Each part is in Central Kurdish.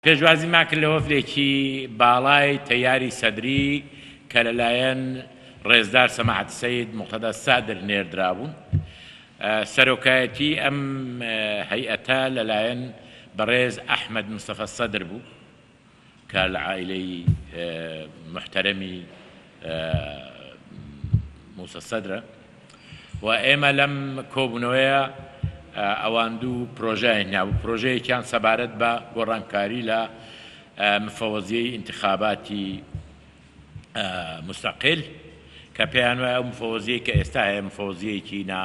پێشوازیمان کرد لە وەفدێکی باڵای تەیاری سەدری کە لەلایەن ڕێزدار سەماحەت سەید موقتەدا سادر نێردرابوون. سەرۆکایەتی ئەم هەیئەتە لەلایەن بەڕێز ئەحمەد مستەفا سەدر بوو کە لە عائیلەی موحتەرەمی موسا سەدرە و ئێمە لەم کۆبوونەوەیە ئەوان دوو پرۆژەیان هێنابوو، پرۆژەیەکیان سەبارەت بە گۆڕانکاری لە مفەوەزیەی ئینتخاباتی مستقل کە پێیان وایە ئەو مفەوەزیەی کە ئێستا هەیە مفەوەزیەیەکی نا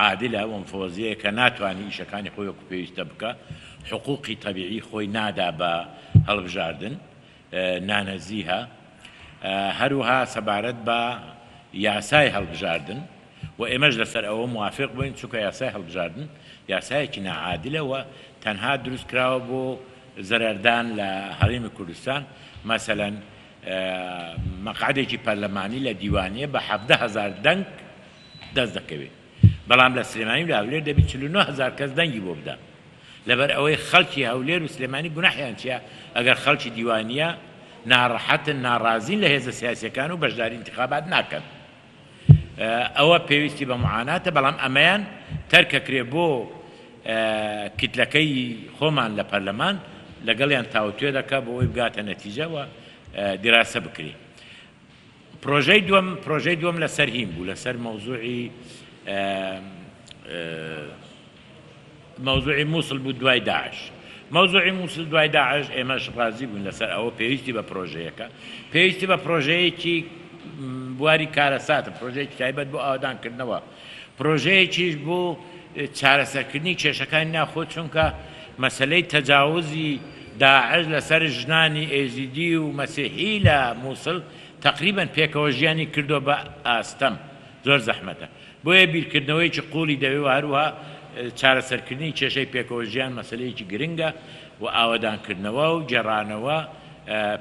عادلە و مفەوەزیەیە کە ناتوانی ئیشەکانی خۆی وەکو پێویستە بکا، حقوقی تەبیعی خۆی نادا بە هەڵبژاردن. نانەزیهە، هەروها سەبارەت بە یاسای هەڵبژاردن و ئێمەش لەسەر ئەوە موافق بووین، چونکە یاسای هەڵبژاردن یاسایەکی ناعادلە و تەنها دروست کراوە بۆ زەرەردان لە هەرێمی کوردستان، مەسەلەن مەقعەدێکی پەرلەمانی لە دیوانیە بە 17 هەزار دەنگ دەست دەکەوێت، بەڵام لە سلێمانی و لە هەولێر دەبی 49 هەزار کەس دەنگی بۆ بدا. لەبەر ئەوەی خەڵکی هەولێر و سلێمانی گوناحیان چیە ئەگەر خەڵکی دیوانیە ناڕەحەتن ناڕازین لە هێزە سیاسیەکان و بەشداری ئینتخابات ناکەن ئەوە پێویستی بە معاناتە بەڵام ئەمەیان تەرکەکرێ بۆ کتلەکەی خۆمان لە پەرلەمان لەگەڵیان تاوتوێ دەکا بۆ ئەوەی بگاتە نەتیجە و دیراسە بکرێ. پرۆژەی دووەم، پرۆژەی دووەم لەسەر هین بوو، لەسەر مەوزوعی مەوزوعی مووسڵ بوو دوای داعش. مەوزوعی مووسڵ دوای داعش ئێمەش ڕازی بووین لەسەر ئەوە پێویستی بە پرۆژەیەکە، پێویستی بە پرۆژەیەکی بواری کارەساتە، پرۆژەیەکی تایبەت بۆ ئاوەدانکردنەوە، پرۆژەیەکیش بۆ چارەسەرکردنی کێشەکانی ناوخۆ، چونکە مەسەلەی تەجاوزی داعش لەسەر ژنانی ئێزیدی و مەسیحی لە موسڵ تەقریبەن پێکەوە ژیانی کردووە بە ئاستەم، زۆر زەحمەتە. بۆیە بیرکردنەوەیەکی قووڵی دەوێ و هەروەها چارەسەرکردنی کێشەی پێکەوە ژیان مەسەلەیەکی گرنگە و ئاوەدانکردنەوە و گێڕانەوە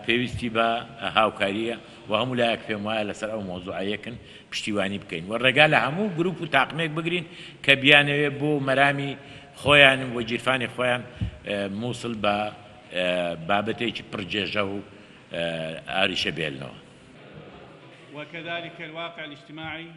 پێویستی بە هاوکارییە و هەموو لایەک پێم وایە لەسەر ئەو مەوزوعە یەکن پشتیوانی بکەین و ڕێگا لە هەموو گروپ و تاقمێک بگرین کە بیانەوێ بۆ مەرامی خۆیان و گیرفانی خۆیان موسڵ بە بابەتێکی پڕ جێژە و ئاریشە بێلنەوە. وكذلك الواقع الاجتماعی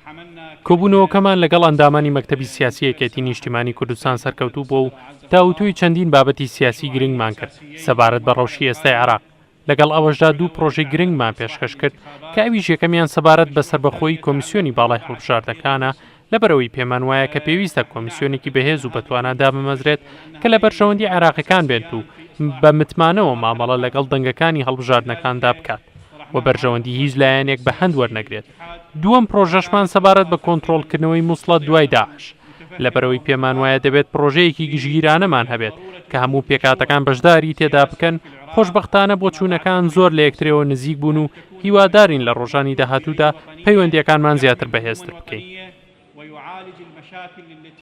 حملنا. کۆبوونەوەکەمان لەگەڵ ئەندامانی مەکتەبی سیاسی یەکێتی نیشتیمانی کوردستان سەرکەوتوو بووە و تاوتوێی چەندین بابەتی سیاسی گرنگمان کرد سەبارەت بە ڕەوشی ئێستای عێراق، لەگەڵ ئەوەشدا دوو پڕۆژەی گرنگمان پێشکەش کرد کە ئەویش یەکەمیان سەبارەت بە سەربەخۆیی کۆمیسیۆنی باڵای هەڵبژاردنەکانە لەبەرئەوەی پێمان وایە کە پێویستە کۆمیسیۆنێکی بەهێز و بەتوانا دابمەزرێت کە لە بەرژەوەندی عێراقیەکان بێت و بە متمانەوە مامەڵە لەگەڵ دەنگەکانی هەڵبژاردنەکاندا بکات و بەرژەوەندی هیچ لایەنێک بە هەند وەرنەگرێت. دووەم پڕۆژەشمان سەبارەت بە کۆنترۆڵکردنەوەی موسڵە دوای داعش. لەبەرئەوەی پێمان وایە دەبێت پڕۆژەیەکی گشتگیرانەمان هەبێت کە هەموو پێکهاتەکان بەشداری تێدا بکەن، خۆشبەختانە بۆچوونەکان زۆر لە یەکترەوە نزیک بوون و هیوادارین لە ڕۆژانی داهاتوودا پەیوەندییەکانمان زیاتر بەهێزتر بکەین.